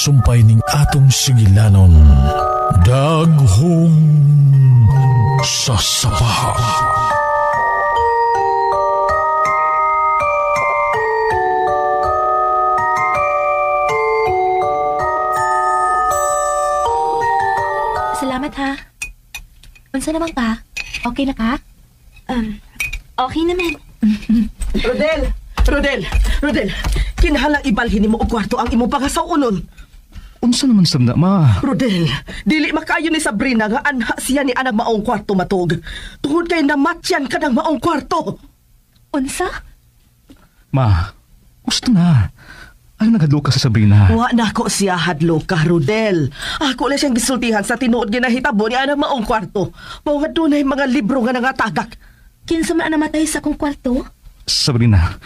pagsumpay ning atong sugilanon. Daghong sa Sapa. Salamat ha. Unsa naman ka? Okay na ka? Okay naman. Rodel! Rodel! Rodel! Kinahanglang ibalhin nimo og kwarto ang imong pangasawunon. Unsa naman sab na, ma? Rodel, dili makayo ni Sabrina nga anha siya ni anang maong kwarto matog. Tungod kay namatyan ka ng maong kwarto. Unsa? Ma, gusto na. Ayaw naghadlok ka sa Sabrina. Wa na ko siya hadlok ka, Rodel. Ako lang siyang gisultihan sa tinuod ginahitabo ni anang maong kwarto. Mao nga dunay mga libro nga nangatagak. Kinsa man ang namatay sa akong kwarto? Sabrina,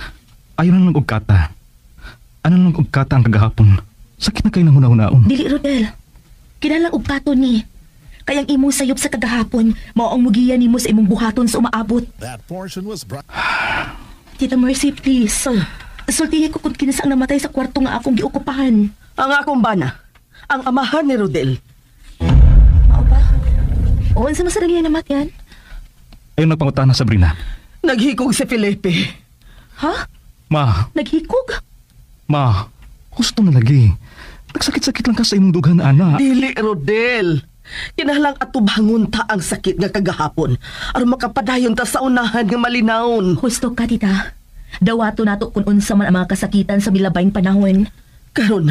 ayaw na lang og kata. Ano lang og kata ang kagahapon? Sakit na kayo ng huna-hunaon. Dili, Rodel. Kinahanglang og kato ni. Kayang imong sayop sa kagahapon, mao ang mugiya nimo sa imong buhaton sa umaabot. That portion was brought. Tita Mercy, please. Sultihi ko kung kinsa ang namatay sa kwarto nga akong giokupahan. Ang akong bana, ang amahan ni Rodel. Mao ba? O, unsa man sa niya namatyan? Ayaw nagpangutana, Sabrina. Naghikog si Felipe. Ha? Ma, Naghikog? ma, gusto na lagi. Nagsakit-sakit lang ka sa imong dughan, ana. Dili, Rodel. Kinahanglang atubangon ta ang sakit nga kagahapon aron makapadayon ta sa unahan nga malinawon. Husto ka, tita. Dawato nato kung unsa man ang mga kasakitan sa milabayng panahon. Karon,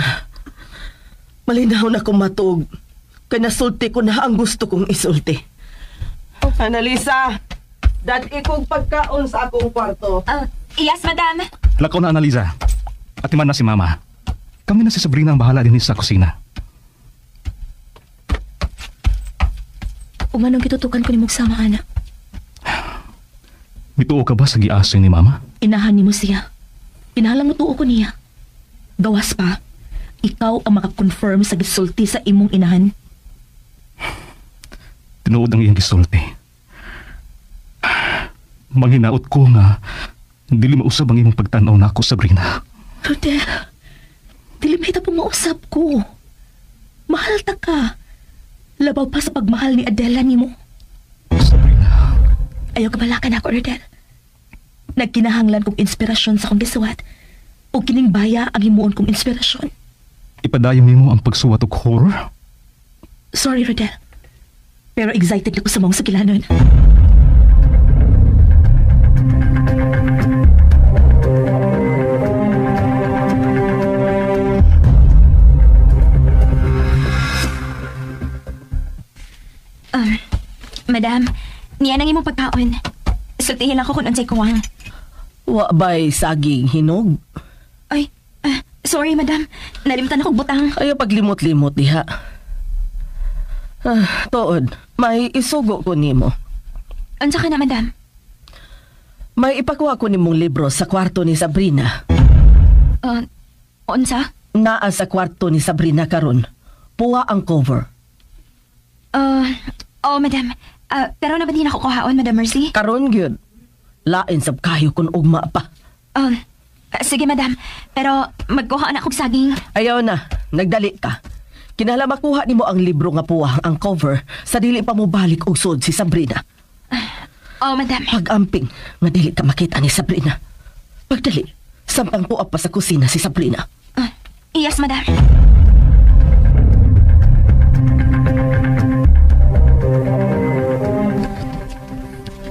malinaw na kong matug. Kay nasulti ko na ang gusto kong isulti. Analisa, dad ikong pagkaon sa akong kwarto. Yes, madam. Lakaw na, Annalisa. Atiman na si Mama. Kami na si Sabrina ang bahala din sa kusina. Ug anong gitutukan ko nimong sama, anak? Mituo ka ba sa giasoy ni Mama? Inahan nimo siya. Kinahanglan mo tuo ko niya. Gawas pa, ikaw ang makakonfirm sa gisulti sa imong inahan. Tinuod ang iyang gisulti. Manghinaot ko nga dili mausab ang imong pagtan-aw nako, Sabrina. Rodel, dili mahita pong mausap ko. Mahal ta ka. Labaw pa sa pagmahal ni Adela nimo. Sabrina. Ayaw kabalakan ako, Rodel. Nagkinahanglan kong inspirasyon sa akong gisuwat. O kining baya ang himuon kong inspirasyon. Ipadayon nimo ang pagsuwat og horror? Sorry, Rodel. Pero excited ako sa mong sagilanon. Madam, niya nang imong pagkaon. Sultihin lang ko kung unsay kuwang. Wa ba'y saging hinog? Ay, sorry madam. Nalimtan akong butang. Ayaw paglimot-limot diha. Ah, tuod, may isugo ko nimo. Unsa ka na, madam? May ipakuha ko nimong libro sa kwarto ni Sabrina. Unsa? Naa sa kwarto ni Sabrina karon. Puwa ang cover. Oh, madam. Pero na ba din ako kuhaon, Madam Mercy? Karon gyud. Lain sab kayo kun ugma pa. Sige, madam. Pero magkuha na akong saging. Ayaw na, nagdali ka. Kinahanglan makuha nimo ang libro nga puwa ang cover sa dili pa mo balik og sud si Sabrina. Oh, madam. Pag-amping nga dili ka makita ni Sabrina. Pagdali, sampang tuwa pa sa kusina si Sabrina. Yes, madam.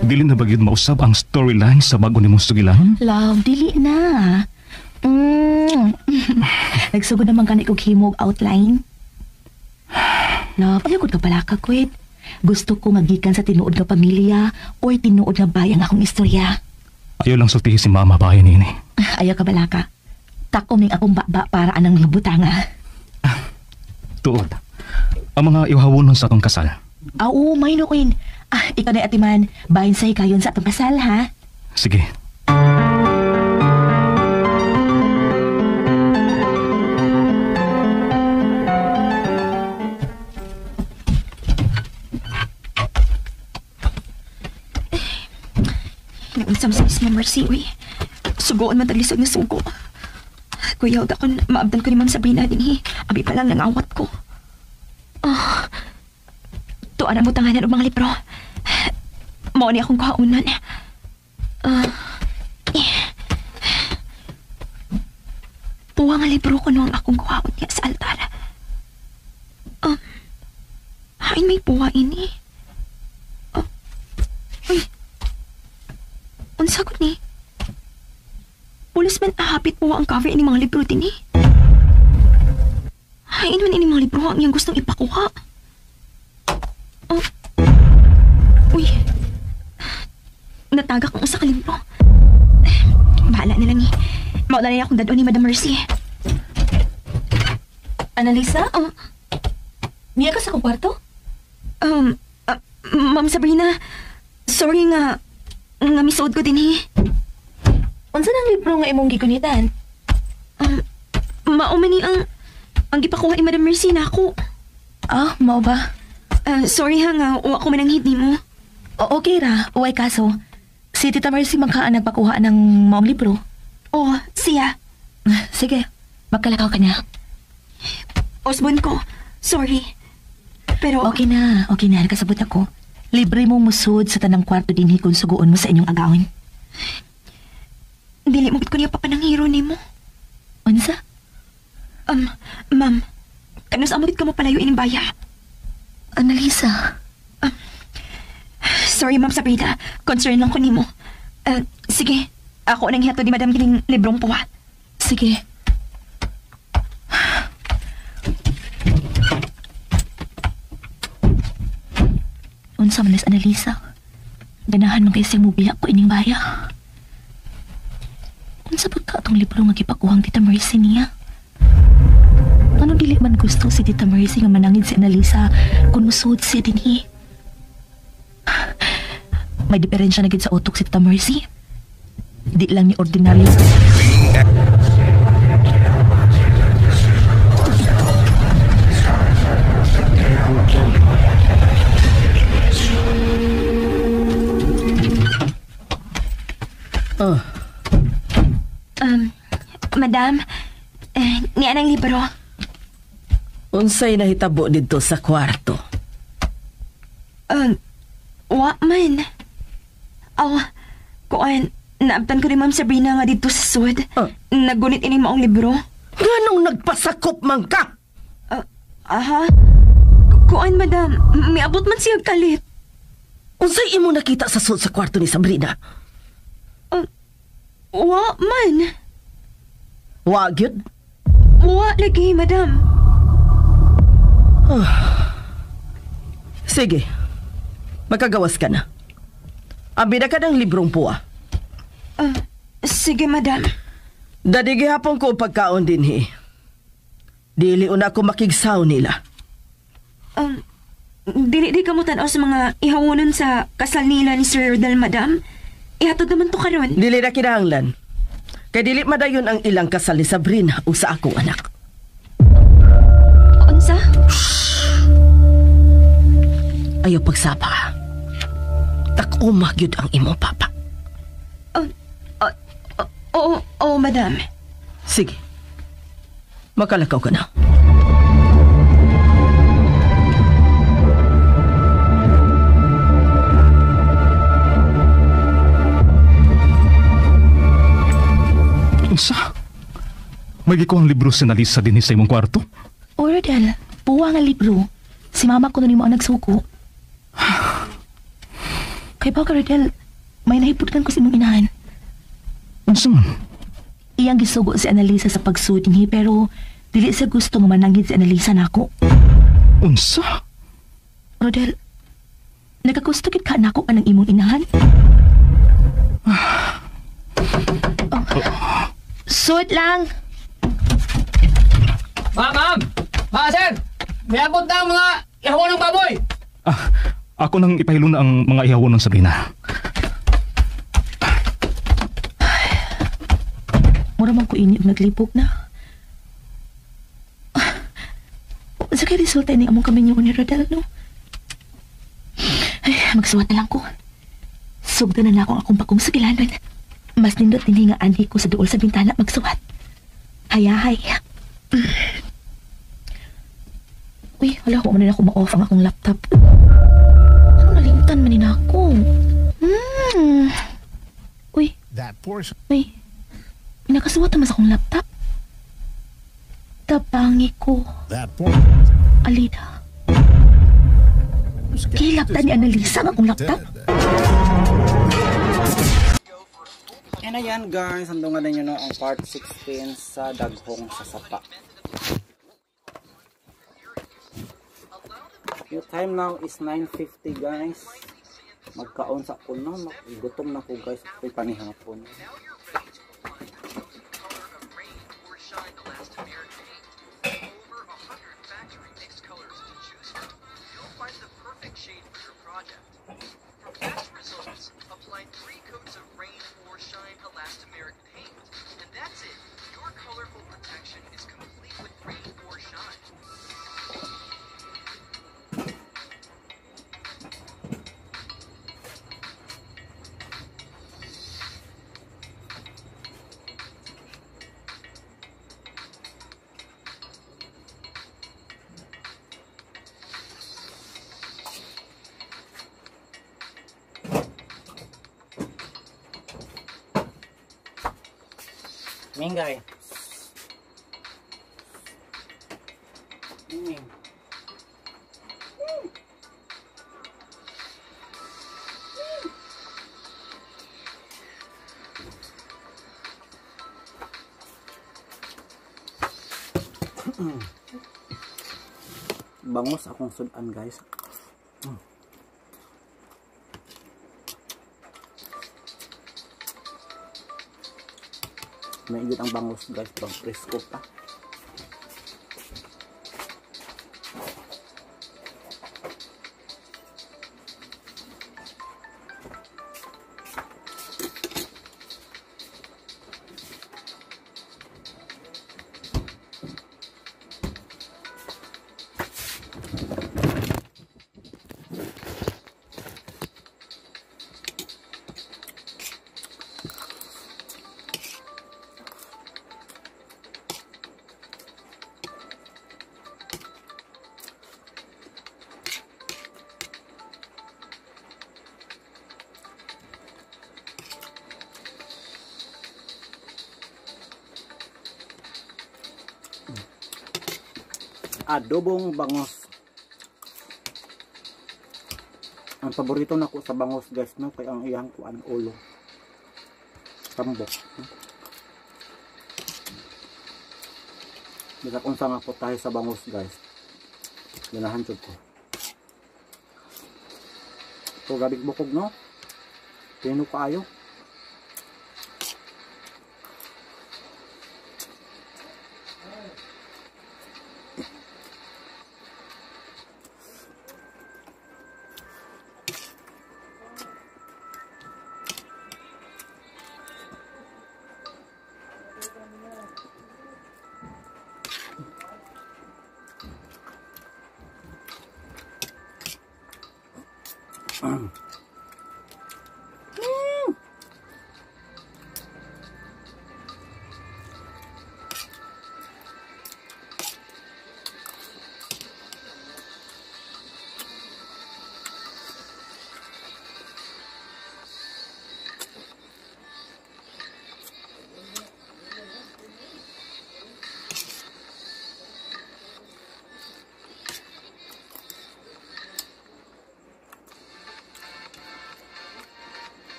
Dili na ba gyud mausab ang storyline sa bago nimong sugilanon? Love, dili na. Nagsugod naman gani kog himog outline. Love, ayaw ko pala ka, kwit. Gusto ko magikan sa tinuod nga pamilya o tinuod nga bayang akong istorya. Ayaw lang sultihi si Mama bahay nini. Ayaw ka balaka. Takom ning akong baba para anang lubutanga. Tuod. Ang mga iwahawonon sa atong kasal. Oo, may no, Queen. Ikaw na atiman. Bahin sa hikayon sa atong kasal, ha? Sige. Naunsa sa mismo Mercy, uy. Sugoon man taglisod nga sugo. Kuya, huwag ako maabdan ko ni Ma'am Sabrina din, he. Abi pa lang nangawat ko. Oh, tuan ang butanganan og mga libro. Mao ni akong kuhaunan. Puwa nga libro ko no ang akong kuhaon niya sa altar. Hain may puwa ini. Uy, unsa ko ni? Pulos man ahapit puwa ang cover ini mga libro din eh. Hain man ini mga libro ang iyang gustong ipakuha. Oh. Uy, natagak ang usa ka libro. Bahala na lang eh. Maula na akong dadon ni Madam Mercy. Annalisa? Oh, Niya ka sa akong kwarto? Ma'am Sabrina, sorry nga misuod ko din eh. Unsa nang libro nga imong gigunitan? Mao man ni ang gipakuha ni Madam Mercy na ako. Ah, mao ba? Sorry ha nga, wa ko mananghid nimo. O, okay ra, uway kaso. Si Tita Mercy man ka ang nagpakuha ng maong libro. Oh, siya. Sige, magkalakaw ka na. Osbon ko. Sorry. Pero okay na, nakasabot ako. Libre mo musod sa tanang kwarto dinhi kung suguon mo sa inyong agawin. Dili mo gid ko niya papananghiro nimo. Unsa? Ma'am, kanus amo gid ka mo palayo ining baya. Annalisa. Sorry, Ma'am Sabrina. Concern lang ko nimo. Sige, ako nang hihatod ni Madam kining librong puwa. Sige. Unsa man Annalisa? Ganahan man kay siyang mubiya ko ining baya. Unsa pud ka atong libro nga gipakuhang Tita Mercy niya? Ano dili man gusto si Tita Mercy nga manangin si Annalisa kung musuod siya dinhi? May diferensya na gid sa utok si Tita Mercy. Di lang ni ordinaryo. Oh. Madam, niya ang libro. Unsay nahitabo didto sa kwarto? Wa man. Aw, kuan, naabtan ko ni Ma'am Sabrina nga dito sa sud. Naggunit ini maong libro. Nganong nagpasakop man ka? Aha. Kuan, madam, miabot man siya kalit. Unsay imo nakita sa sud sa kwarto ni Sabrina? Wa man. Wa gyud? Wa lagi, madam. Sige. Magkagawas ka na. Abi na ka ng librong puwa. Sige, madam. Dadi gihapon ko pagkaon dinhi. Dili una ko makigsaw nila. Dili di ka mo tan-aw sa mga ihawonon sa kasal nila ni Sir Rodel, madam. Ihatod naman to karon. Dili na kinahanglan. Kay dili madayon ang ilang kasal ni Sabrina o sa akong anak. Unsa? Ayaw pagsapa. Tak-uma gyud ang imong papa. Oo, madam. Sige. Makalakaw ka na. Unsa? May gikuhang libro si Annalisa dinhi sa imong kwarto? O, Rodel, puwa nga libro. Si mama ko na nimo ang nagsuko. Kay baka, Rodel, may nahiputkan ko sa imong inahan. Unsa man? Iyang gisugo si Annalisa sa pagsud niya, pero dili siya gusto nga mananghid si Annalisa nako. Unsa? Rodel, nakagusto gid ka nako anang imong inahan? Oh. Sud lang. Ma'am! Ma, sir! May abot na ang mga ihawan ng baboy! Ako nang ipahilo na ang mga ihawan ng Sabrina. Mura man ko ini og naglibog na. Sa kay resulta ini among kami ni Rodel, no? Ay, magsuwat na lang ko. Sugdan na ako ang akong pakong sa kilanon. Mas nindot din nga anhi ko sa duol sa bintana magsuwat. Hayahay. Hala, wa man na ako ma-off ang akong laptop. Ano nalimtan man ni nako? Uy. That portion. Uy. May nakasuwat naman sa akong laptop. Tabangi ko. That portion. Alida. Gilaptan ni Annalisa ang akong laptop. And ayan guys, sandungan ninyo no ang part 16 sa Daghong Sasapa. Yung time now is 9:50 guys. Magkaon sa ko no, gutom na ko guys, ako'y panihapon. Minggay. Ming. Bangos akong sudan guys. Maigit ang bangos guys, pang presko pa. Adobong bangos. Ang paborito nako sa bangos guys no, kay ang iyang kuan ulo. Tambok. Bisa kung saan nga po tayo sa bangos guys. Ganahan jud ko. So gabi bukog no. Pino kaayo.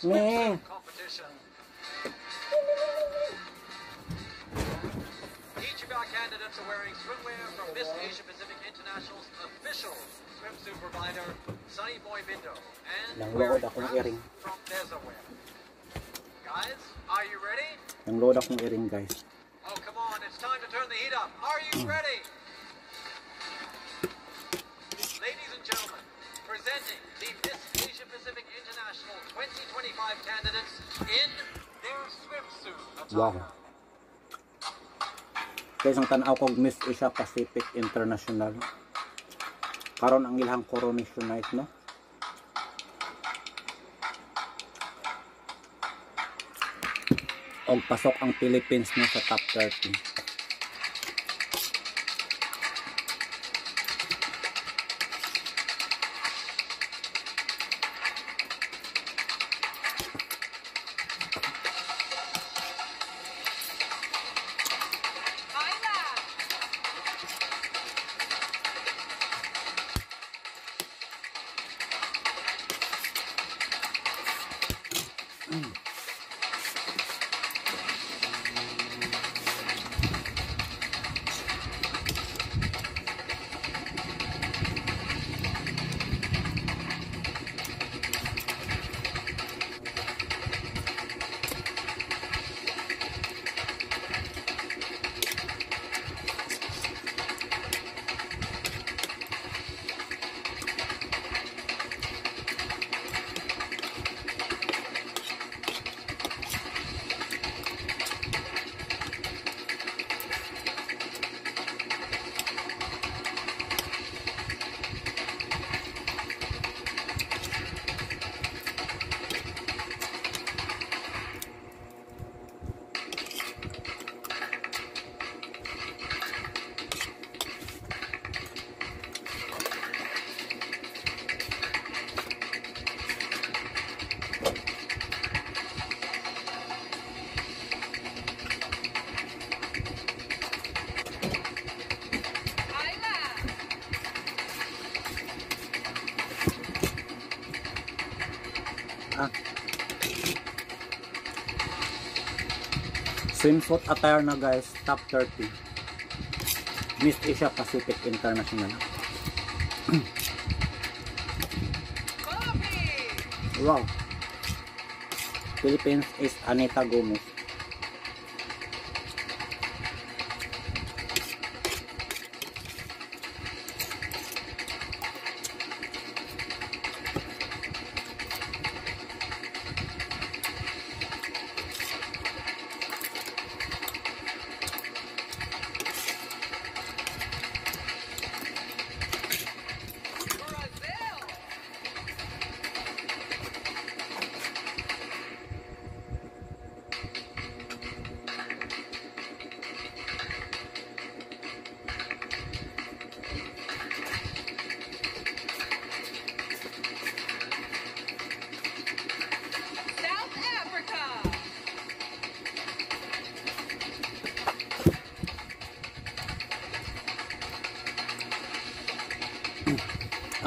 Me. Each of our candidates are wearing swimwear from Miss Asia Pacific International's official swimsuit provider, Sunny Boy Bindo, and Nang load akong earring. From Desaware. Guys, are you ready? Nang load akong earring, guys. Oh, come on, it's time to turn the heat up. Are you ready? Ladies and gentlemen, presenting the Miss Asia Pacific International 2025 candidates in their swimsuit attire. Wow. Guys, ang tan-aw kog Miss Asia Pacific International. Karon ang ilang coronation night, no? Og pasok ang Philippines na sa top 30. Ah. Swimsuit attire na guys, top 30. Miss Asia Pacific International. Wow. Philippines is Anita Gomez. South Africa.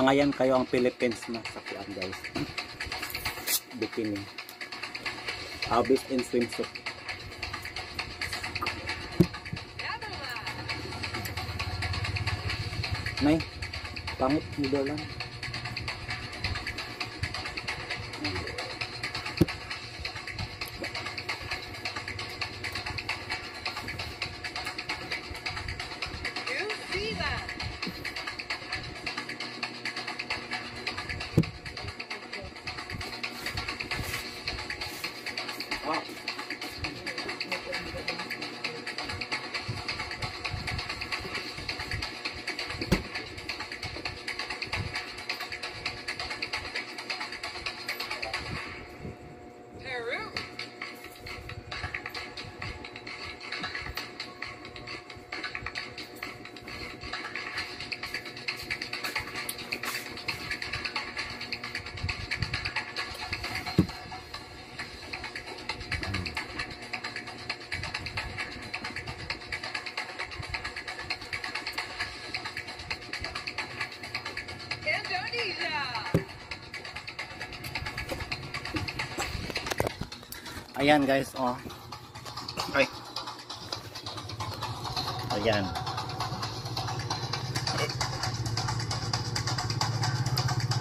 Angayan kayo ang Philippines na sa kuan guys. Bikini. Best in swimsuit. Nay, pangit Netherlands. New Zealand. Ah. Peru. Indonesia. Ayan guys, oh. Ay. Ayan.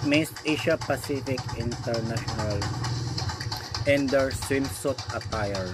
Miss Asia Pacific International in their swimsuit attire.